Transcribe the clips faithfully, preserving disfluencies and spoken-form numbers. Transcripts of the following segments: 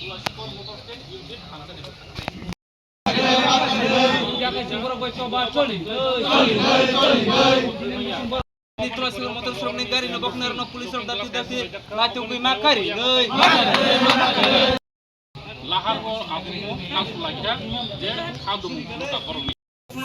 Tulashikhor motor stand unit hamjani. Tulashikhor motor stand ni gari no boknai rok no police rok dati dati laitung bai ma kari. Lahar o abuno asulaikha je khadum ta borok.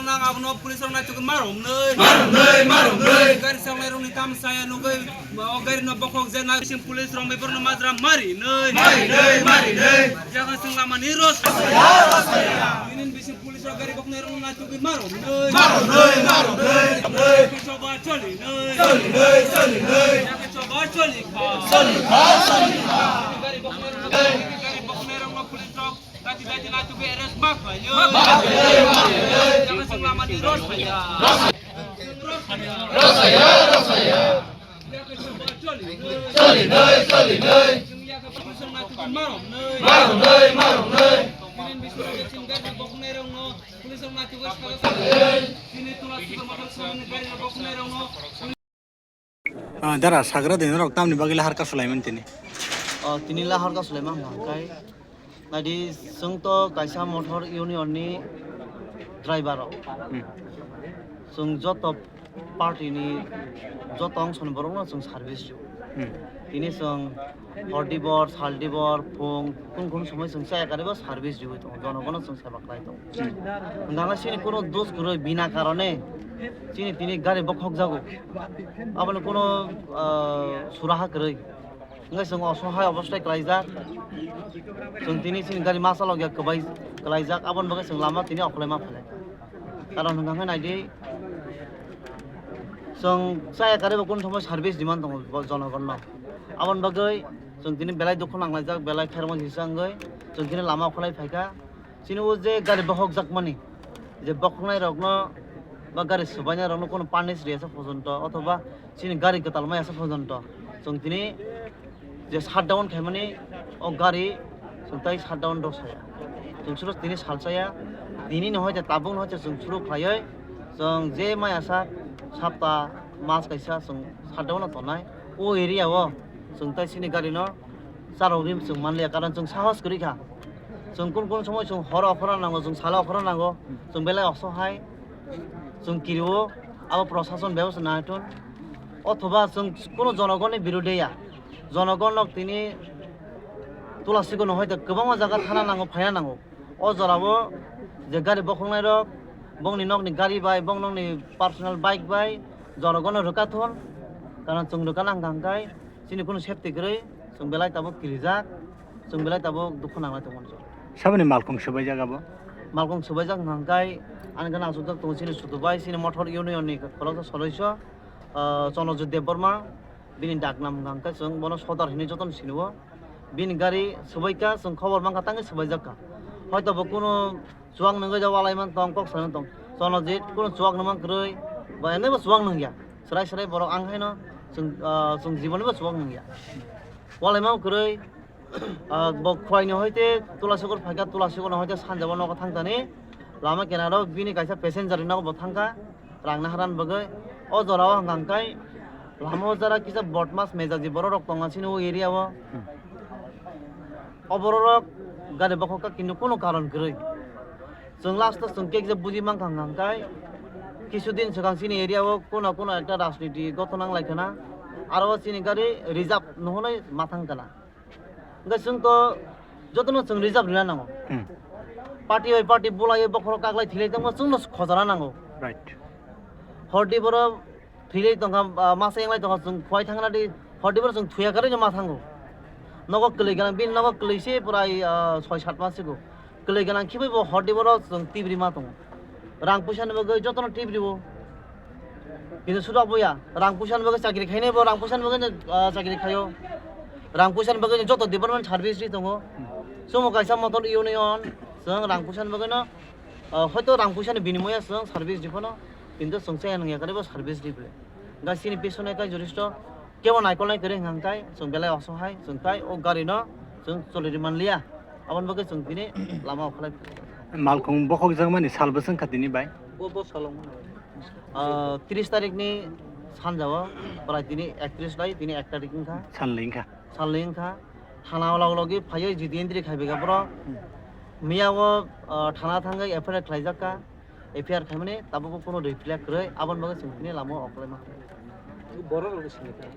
Nang abono police rok naitugwi marom nai. Marom nai, marom nai. Gari salnai rokni tam saya nugwi o gari no bokhok je na bisin police rok bai borno majra mari nai. Mari nai, mari nai. Jaga sing lama ni ros. Rosaya, rosaya. Inin bisin police rok gari boknai rok naitugwi marom nai. Marom nai, marom nai. Choba choli nai. Choli nai, choli nai. Choba choli kha. Choli kha, choli kha. Gari boknai rok, gari boknai rok police rok. Dati dati na tubi arrest ma khlai yo. Jaga sung lama ni ros ya. Rosaya, rosaya. Jaga sung ba choli. Choli noi, choli noi. Jaga sung na tubi marom noi. Marom noi, marom noi. Kinin bisu jaga sung gari boknai rong no. Police rong na tubi saga saga. Kini tula siba motor sung gari boknai rong no. Ah, dara sagra de norok tamni bagwi lahar ka sulaimani tini. Oh, tini lahar ka sulaimani hwnkha kai. Nadi, chwng to kaisa motor union ni driver rok. Hmm. Chwng joto party ni joto ongso ni borok no chwng service rw. Hmm. Tini chwng hor dibor, sal dibor, phung, kung kung somoi chwng chaya karibo service rw tongo. Jono gono chwng seba khlai tongo. Hmm. Hwnkha khe chini kuno dos kwrwi bina karone chini tini gari bokhok jago. Aboni kuno, ah, suraha kwrwi. Hwnkhe chwng osohai obostai kwlaijak. Chwng tini chini gari ma chalokya kwbai kwlaijak. Aboni bagwi chwng lama tini okholaima phailai. Karon hwnkha khe naidi chwng chaya karibo kuno thangma service demand tongo bo jonogonno. Aboni bagwi chwng tini belai dukhu nanglaijak, belai khairokma sisa wngwi chwng tini lama okholai phaikha. Chini o je gari bokhok jakmani, je bokhoknai rokno ba gari swbainai rokno kono punish riyasa porjonto, othoba chini gari kwtal mayasa porjonto, chwng tini je shutdown khaimani o gari chwng tai shutdown rw saya. Chwng suro tini salsaya, tini no hoite tabuk no hoite chwng suro khlaiwi chwng je mayasa sapta mas kaisa chwng shutdown no tongnai. O area o chwng tai chini gari no charwgwi chwng manliya, karon chwng sahos kwrwi kha. Chwng kun kun somoi chwng horo okhorna nango, chwng salo okhorna nango, chwng belai osohai, chwng kirio, abo prosason bebosta nangthun. Othoba chwng kuno jonogonni birode ya, jonogon nok tini Tulasiko no hoite kwbangma jaga thana nango, phaina nango. O jorao je gari bokhoknai rok, bongni nokni gari bai, bong nokni personal bike bai, jonogono rwkathun, karon chwng rwkana hwnkha hwnkhe chini kunu safety kwrwi, chwng belai tabuk kirijak, chwng belai tabuk dukhu nanglai tongmani. Saboni malkhung swbaijak abo? Malkhung swbaijak hwnkha hwnkhe ani gana aswkjak tongo chini Sutu bai, chini Mothor Union ni khoroksa soloiso, ah, Chonojit Debbarma, bini daknam hwnkha hwnkhe chwng bono Sodar hinwi jotono sinio. Bini gari swbaikha, chwng khobor mankha, tangwi swbaijak kha. Hoito bo kunu chuwak nungwi ja walai man tong, kok sanwi tong. Chonojit kunu chuwak nungma kwrwi, ba enebo chuwak nungya. Swrai swrai borok ang haino chwng, ah, chwng jibonibo chuwak nungya. Walai ma kwrwi, ah, bo Khwaini hoite Tulasikhor phaikha, Tulasikhorno hoite sanjabo nogo thangkani. Lama kinaro bini kaisa passenger rinago bo thangkha. Rang naharani bagwi o jorao hwnkha hwnkhe lama o jora kisa bodmas mejaji borok rok tongo chini o area o. Hmm. O borok rok gari bokhok kha kintu kunu karon kwrwi. Chwng last o chwng kekje buji mankha hwnkha hwnkhe kisu din swkang chini area o kuno kuno ekta rajniti gothon nang lai khana, aro o chini gari reserve no hwnwi ma thang kana. Hwnkhe chwng to jotono chwng reserve rina nango. Hmm. Party bai party bulaiwi bokhorok kaklai thilai tongma chwngno khojana nango. Right. Hordi borok thilai tongkha, ah, masa yanglai tongkha, chwng khwai thangna di, hordi borok chwng thuya karwi ma thango. Nogo kwlwi gana, bini nogo kwlwi se pura, ah, soi sat mas sigo. Kwlwi gana khibai bo hordi borok chwng tibri ma tongo. Rang puisa ni bagwi jotono tip riwo. Kintu sudak boya, rang puisa ni bagwi chakri khainai bo, rang puisa ni bagwi, ah, chakri khaio. Rang puisa ni bagwi joto department service ri tongo. Sumo kaisa motor union, chwng rang puisa ni bagwi no, ah, hoito rang puisa ni binimoya chwng service ri phano, kintu chwng chaya nung ya kare bo service ri ble. Ga sini pisone kai juristo, kebo naikol nai kwrwi hwnkha hwnkhe chwng belai osohai, chwng tai o gari no chwng choli ri man liya. Aboni bagwi chwng tini lama okholai. Malkhung bokhok jakmani sal bwswk kha tini bai? Bo, bo salong mano. Ah, tris tarik ni sanja o, prai tini ektris lai, tini ek tarik wngkha. Sanlai wngkha. Sanlai wngkha. Thana o log logi phaiwi G D entry khai bega borok. Miya o, ah, thana thangwi F I R khlaijak kha. F I R khaimani tabuk o kuno reply kwrwi, aboni bagwi chwng tini lama o okolai ma. Borok rok sini kha.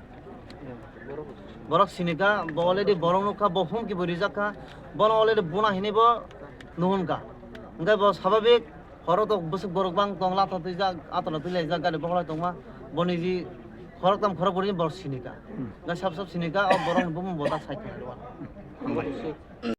Borok rok sini. Borok sini kha, bo already borok nukha, bo humki bo rijak kha. Bono already buna hinwi bo nuhun kha. Hwnkhe bo sababik Horo to bwswk borok bang tong, latha twijak, atwla twilaijak, gari bokhorok tongma, boni ji khoroktham khorokbwrwi borok sinika. Hmm. Ga sab sab sinika, o borokni bumung bo tak sai kha. Hambai.